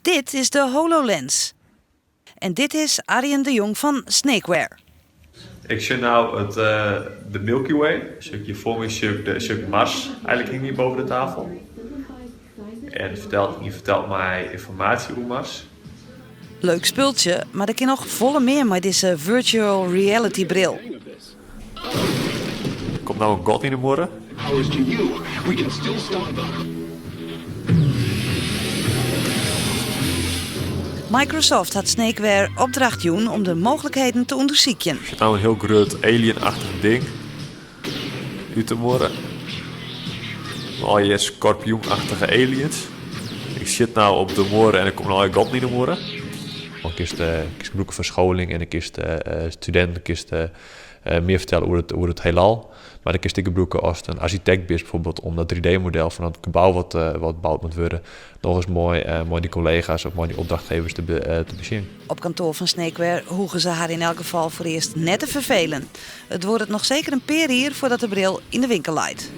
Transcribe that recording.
Dit is de HoloLens. En dit is Arjen de Jong fan Snakeware. Ik sjoch no it, de Milky Way. Sjoch ik hjir foar my, sjoch ik, sjoch ik Mars eigenlijk hingjen boven de tafel. En fertelt, ien fertelt my ynformaasje oer Mars. Leuk spultsje, mar der kin noch folle mear mei dizze virtual reality bril. Der komt no in gat yn de muorre. Microsoft hat Snakeware opdracht jûn om de mooglikheden te ûndersykjen. Der sit no in hiel grut alien-achtich ding út de muorre. Allegear skorpioenachtige aliens. Ik sjit no op de muorre en der komme allegear gatten yn de muorre. Dan kinst kinst brûke foar scholing en dan kinst studinten kinst mear fertelle oer it oer it heelal. Mar dan kinst ek gebrûke ast in arsjitekt bist bijvoorbeeld om dat 3D-model fan dat gebou wat wat boud moat wurde nochris moai mei dy kollega's of mei dy opdrachtgevers te te besjen. Op kantoar fan Snakeware hoege se har yn elk gefal foarearst net te ferfelen. It duorret noch seker in pear jier foardat de bril yn de winkel leit.